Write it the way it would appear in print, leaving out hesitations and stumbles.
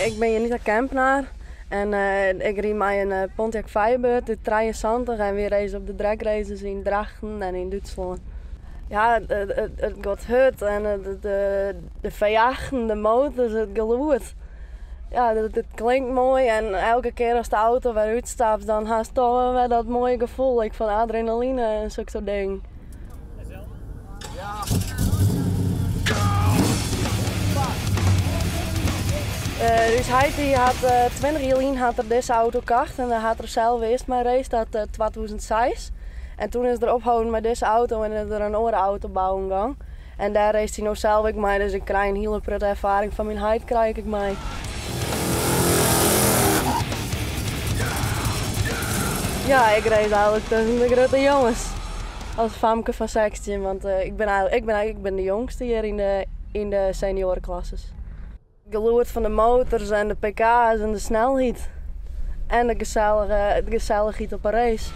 Ik bin Janita Kempenaar en ik ryd mei in Pontiac Firebird út 73 en wy race op de dragraces yn Drachten en yn Dútslân. Ja, it giet hurd en de V-achten, de motors, it gelûd. Ja, it klinkt moai en elke kear ast de auto wer útstapst, dan hast toch wer dat moaie gefoel ek fan adrenaline en sokke soart dingen. Us heit dy hat 20 jier lyn hat er dizze auto kocht en dêr hat er sels earst mei raced, dat 2006. En toen is er opholden mei dizze auto en is er in oare auto bouwen gong. En dêr racet hy no sels ek mei, dus ik krij in hiele protte erfaring fan myn heit krij ik ek mei. Ja, ik race eigenlik tusken de grutte jonges. As famke fan 16, want ik bin eigenlik, ik bin, ik bin de jongste hjir yn de, yn de senioareklasses. Gelûd fan de motors en de pk's en de snelheid. En de gesellige, de gesellichheid op 'e race.